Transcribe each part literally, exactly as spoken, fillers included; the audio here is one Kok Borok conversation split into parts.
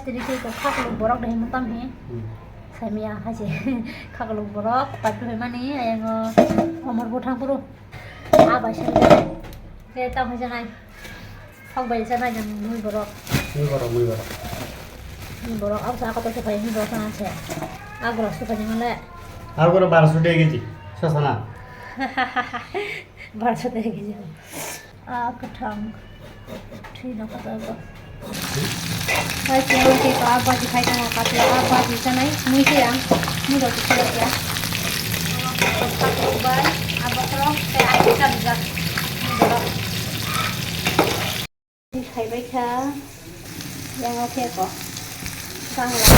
Tini khe kok khaklok borok de himo tam he. Hmm. Saimia haise khaklok borok paipu hai mani ayango omor bo thang phuru. A bai sai de. Ke tam hai janai. Sok bai janai jang mui borok. Mui borok, mui borok. Mui borok, abo sa kotor se pai mui borok sana se. Agora su pai male. Agora barosho de keji. Sasana. Barosho de keji. Ah, kwthang. Thwi no kwtal bo. Hai, siyang khe ko, ah, baji khai tong, katla, ah, baji chanai, mui se yang, mui roti se ya. Bai, ah, bokhorok, tei ah, kisa bijak, mui borok. Khai bai kha, yang o khe ko, bangla.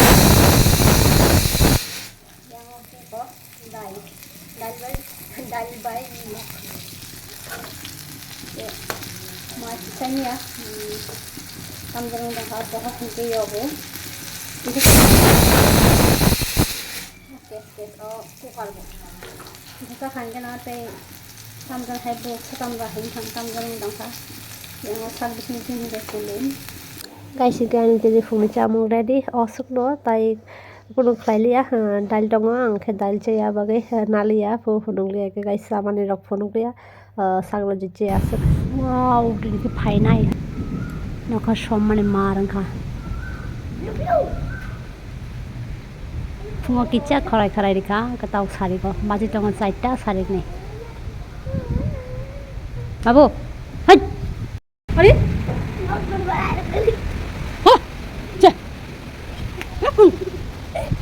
Yang o khe ko dal, dal bai, dal bai nok. Ye, ma chisani ya, hmm, tamjani dong ha, boha hingke yogo. Oke, oke, o cooker bo. Buka hingke na tei tamjani hai bo, tamjani hai thang tamjani dong ha. Yang o sak bising bising hingke kulun. Guys, hingke ani tini phungni chamung ready, o sukno tai Kunu khlai liya, ah, dal tongo, ang khe dal chaya bagwi, ah, naliya, phu phunuk liya khe guys, chamani rok phunuk liya, ah, sakno je chaya aswk. Wow, tini khe phainai. Nokha som mani mar wngkha. Phungo kisa khorai khorai rikha, kwtal sariko, baji tongo chaita sarikni. Babu, hai! Ari? Ho! Che!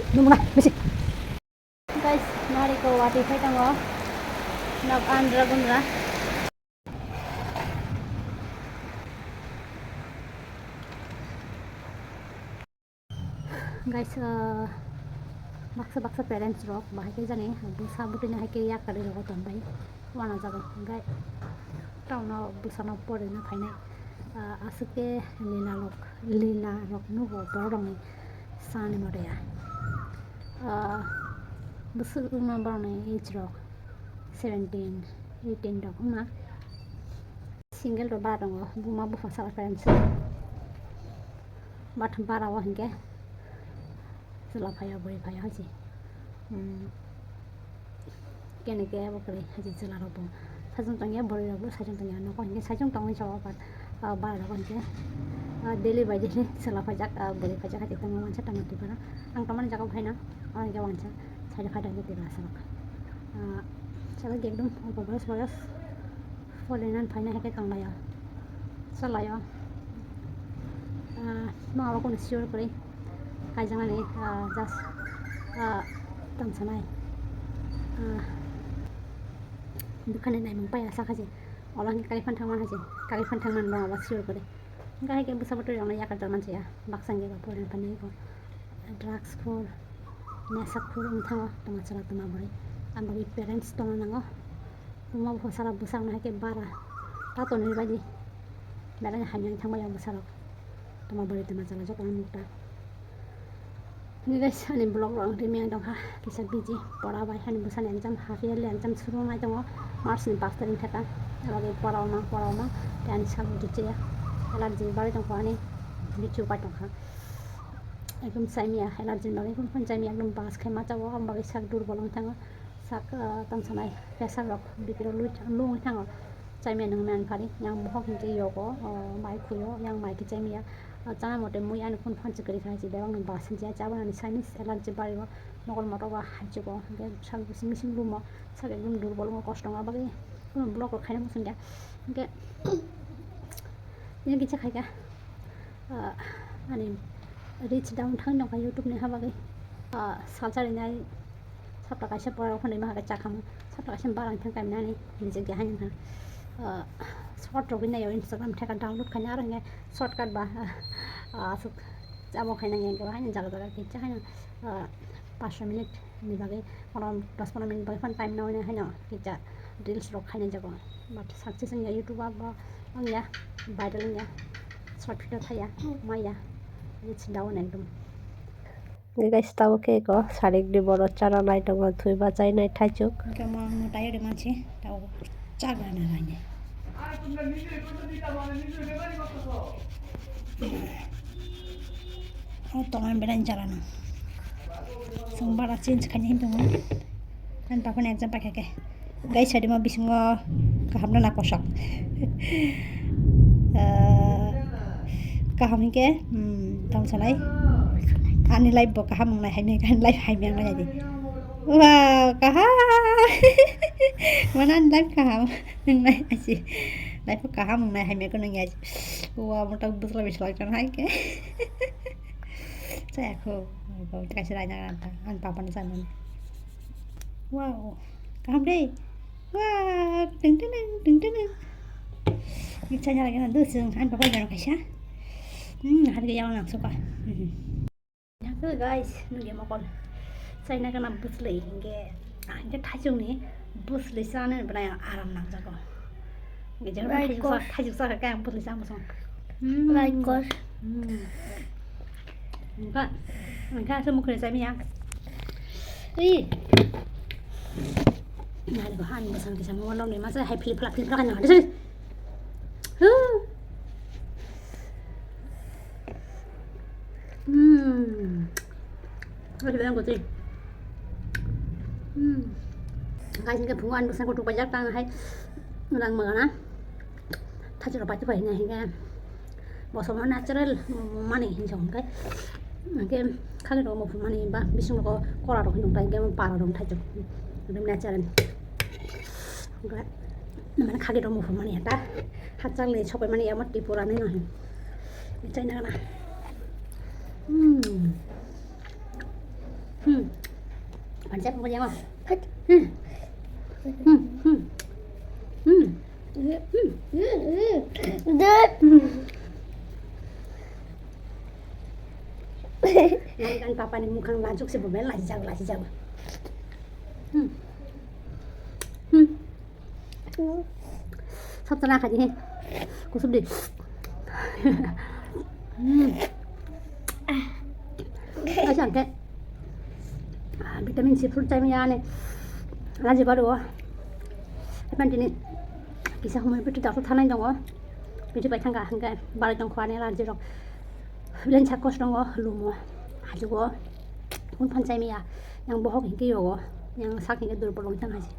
Nunguna, bisi. Guys, nari ko wati phai tango. Nok andra gundra. Guys, ah, baksa baksa parents rok bahai khe jani bwsa bwtwi no hai khe yakarwi rogo tong bai uanajago, hwnkhe taono bwsano porina phainai, ah, aswk khe lila rok, lila rok nugo borok rokni sani moto ya. Ah, bwswk wngma borokni age rok seventeen, eighteen rok wngma. Single rok bara tongo, buma bupha saka parents rok. But bara o hinkhe chwla phaiya, bwrwi phaiya hai se. Hmm. Kene khe abo kwrwi hai se chwla rok bo. Saichung tongya, bwrwi rok bo saichung tongya. Nokho hinkhe saichung tongwi chao, but, ah, bara rok hinkhe, ah, daily by daily chwla phaijak, ah, bwrwi phaijak hai se tongma wansa tongma tipara. Ang tongmani jaga o phaina, aro hinkhe wansa side o phai tongkhe tipara aswk. Ah, chwla ekdom olpo boyos boyos. Porinani phaina hai khe tonglaio, chwlaio. Ah, ma abo kunu sure kwrwi kaijaknani, ah, just, ah, tongsanai. Ah, bwkhani naimung pai asa khaji. Olo hwnkhe kari phano thangmani haji, kari phano thangmani bo abo sure kwrwi. Hwnkhe hai khe bwsa bwtwi rokno yakar jakmani chaya, baksa hwnkhe bo porinani phainai kho. Drugs khor, nesa khor wng thango, tongma chwla tongma bwrwi. Ang bagwi parents tongna nango. Omo bwsarok bwsarokno hai khe bara ta tonwi baidi belai hamya wng thangbai o bwsarok. Tongma bwrwi tongma chwla jotono nukta. Hwnwi guys, ani vlog rok ang twi miyang tongkha, kisa busy pora bai, ani bwsani exam, half yearly exam suru wngnai tongo, March ni pash tarik theka. Abo bagwi pora o mang, pora o mang, tei ani sak rwchaya, allergy barwi tongkha ani, bichu pai tongkha. Ekdom chaimiya, allergy ni bagwi phano chaimiya, ekdom bas khai ma chao, aboni bagwi sak durbol wng thango. Sak, ah, tongsanai pressure rok, B P rok low, low wng thango. Chaimiya nung mani phari, yang bohok hinkhe yogo, oh, mai khuyo, yang mai khe chaimiya. Ah, chana mote mui ani phone phone se kwrwi kha, hai se bebak ni bus hinjya, chaboni ani sinus allergy bario, mokol motok ba haichugo, hinkhe sak bising bising lumo, sak ekdom durbol wngo, kosto wngma bagwi, vlog rok khaina muchungya. Hinkhe, tini kisa khaikha. Ah, ani reach down thang nokha YouTube ni habagwi. Ah, salsa rinai sapta kaisa pora phone ma chakha, sapta kaisa barang thang kaimani nijek de haino ha. Ah, short rok nai Instagram theka download khaina aro nge shortcut ba, ah, asuk abo khaina nge haino jaga jaga kicha haino, ah, paanch minute ni bagwi, kono dos pondro minute bagwi phano time nangwi haino kisa reels rok khainai jago. But success wngya YouTube o bo wngya, viral wngya, short video thaya, maya, it's down ekdom. Guys, tabuk khe eko sarik ni borok chana nai tongo, thwi bachai nai thaichuk. Hwnkhe mo ang mwtai ri mansi, tabuk chagra na raini. Ani tumda nini record di ta mane nini record di ta mane. O tongo belai jala no. Chwng bara change khaina hin tongo. Ani papa ni exam paikha khe. Guys, sadi ma bisingo kaham na kosok. Eh, kaham hinkhe, hmm, tamo sanai. Ani life bo kaham wngnai hai, ani life hai mwngnai di. Wow, kaham. Mana ani life kaham. Wngnai aji. Life kaham wngnai hai mwngnai aji. Wow, mota bwsla bislak jan hai khe. Chaya kho. Kaisa raina ranta. Ani papa no sanani. Wow. Kaham de. Wow. Ting ting ting ting ting. Ni chaya lagi na dusung. Ani papa jano kaisa. Hmm, hari ke yawan langsung ka. Hmm. Nangkhe guys, nungya mokol. Chaina gana bwslwi hinkhe, ah, hinkhe thaichukni bwslwi chanani bwnai aram nangjago. Hinkhe jephru thaichuk cha, thaichuk chakha khe ang bwslwi chama song. Hmm. Raikos. Hmm. Hinkhe, hinkhe aswk mukhre chaimaya. Ui. Nari bo han bwsang kisa mo nokni masa hai philip phlak philip phlak nang. Huh. Hmm. Oke, bilang putih. Hmm. Guys, ini bunga anu pesan kutuk pajak tang hai. Nang mana? Thajur pati pai na hinga. Bosom natural mani hinjong kai. Oke, kali ro mo mani ba bising ko kora ro hinjong tai ge para ro thajur. Natural. Mane khagi rok muphumani ta hachal ni sopai mani ama Tripura ni no hin. Chai na na. Hmm. Hmm. Panjab mo yang. Hmm. Hmm. Hmm. Hmm. Nang kan papa ni mukhang lajuk se bo ben lajak lajak. Hmm. Hmm. Sab tana khaji he. Kusum di. Hmm. Asan te. Ah, vitamin C fruit chai maya ne. Laji baru. Epan tini. Kisa humai bitu doctor thanai dongo. Bitu pai thangka hangka. Baru dong khwane laji rok. Bilen chakos dongo. Lumo. Hajugo. Kun phan chai maya. Yang bohok hingke yogo. Yang sak hingke durbol wng tang haji.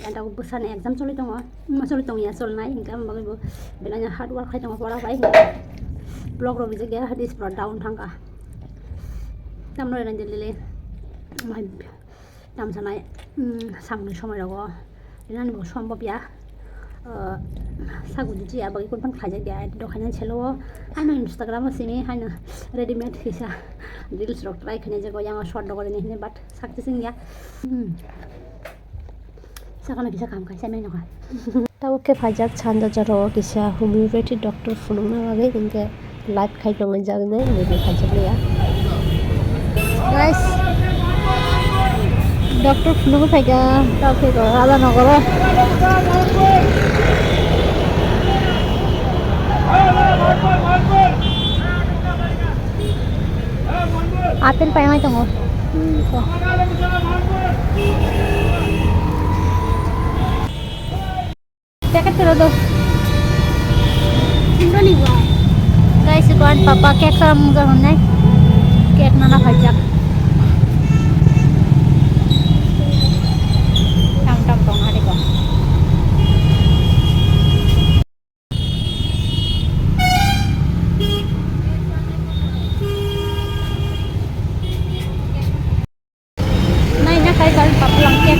Ganda bwsani exam choli tongo. Wngma choli tongya cholnai hingke amo bagwi bo belai no hard work khai tongo pora bai. Block rok rijak ya, this pora down thangka. Tamno rani delele. Mai tam sanai, mm, samungni somoi rogo. Rinani bo sombop ya. Uh, sagu di ya bagwi kun phan khaijak ya. Dokhai nan selo. Ano Instagram o simi haino readymade kisa reels rok try khainai jago yang short dogo ni hine but success wngya. Hmm. Sakano kisa kaham khai, sai mai nokha. Tabuk khe phaijak sanja jora o kisa homeopathy doctor phunukna bagwi hinkhe live khai tongwi jak nai, ready phaijak liya. Guys, doctor phunukgwi phaikha, tabuk khe Radha Nogoro. Apple paimai tongo. Hmm, ko. Packet tero do. Guys, ko ani papa cake samung jahon nai. Cake nana phaijak. Tam tam tong hari ko. Nai na kai kal papulang ke.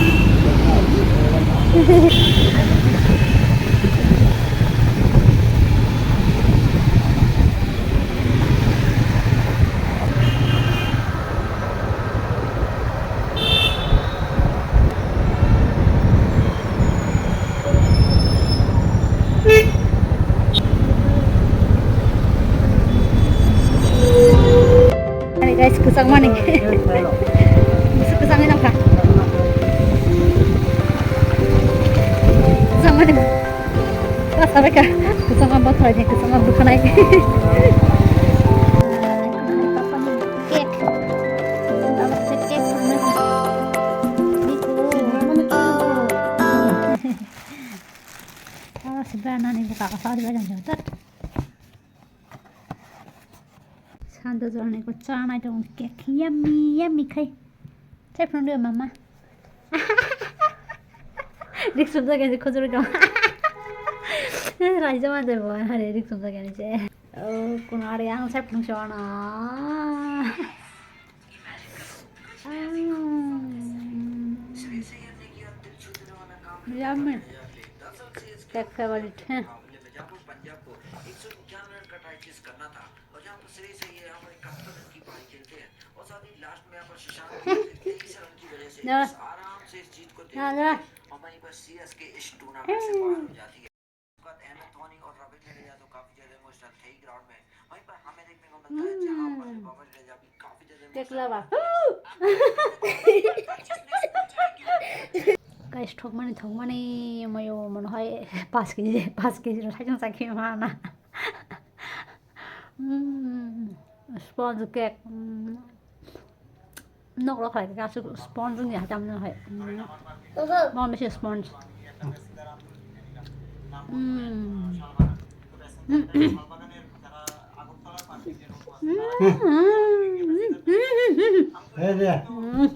Ani guys, kwchangmani. Bwswk kwchangwi nangkha. Kwchangmani. Bwsa bai kha. Kwchangma bwkhalai ni, kwchangma bwkhanai. Cake. Cake. Ah, sebelah nani buka kasar juga jangan jatuh. Ang do jorani ko chanai tong cake. Yummy, yummy khai. Chai phang do mama. Rik sum jaga ni khojor gam. Raisa ma de bo, are rik sum jaga ni se. Oh, kono are ang chai phang so na. Yummy. Cake favorite, huh? No. No, no. Cake lover. Guys, thokmani, thokmani, mayo, mano hai, paanch kg, paanch kg rok saichung chakhe mana. Mm, sponge cake. Mm. Nok rok hai, kasu sponge ni hacham no hai. Mm. Oho. Mo mese sponge. Mm. Mm. Hey there. Mm.